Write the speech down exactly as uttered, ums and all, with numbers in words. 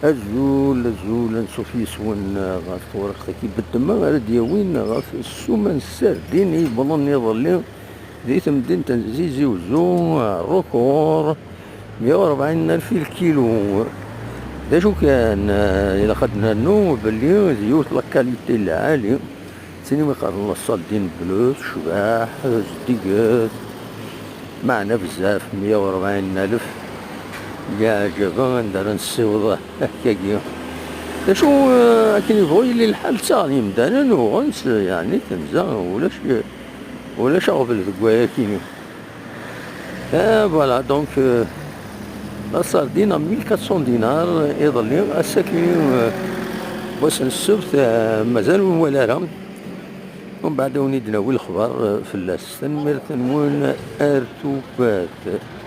Azul, azul, ansuf yes-wen ɣef tewriqt-agi beddem ara d-yawin ɣef ssuma n ssardin i yewwḍen iḍelli di temdint n Tizi Uzzu, record, meyya u rebɛin alef i lkilu. D acu kan, eh, ilaq ad d-nernu belli d yiwet la qualité lɛali. Tin umi qqaren la sardine bleue, tecbeḥ, zeddiget, meɛna bezzaf, meyya u rebɛin alef. Yeɛjeb anda ara nessiweḍ akkagi. D acu, eh, akken yebɣu yili lḥal, ttaɣen yemdanen, uɣen-tt, yeɛni tenza, ulac, ulac aɣbel deg wayakini. Eh, voilà, donc, euh, la sardine à mille quatre cents dinars, iḍelli, ass-agi, euh, wass n ssebt, euh, mazal ur nwala ara. Umbeɛd ad wen-id-nawi lexbar, euh, fell-as. Tanemmirt-nwen ar tufat.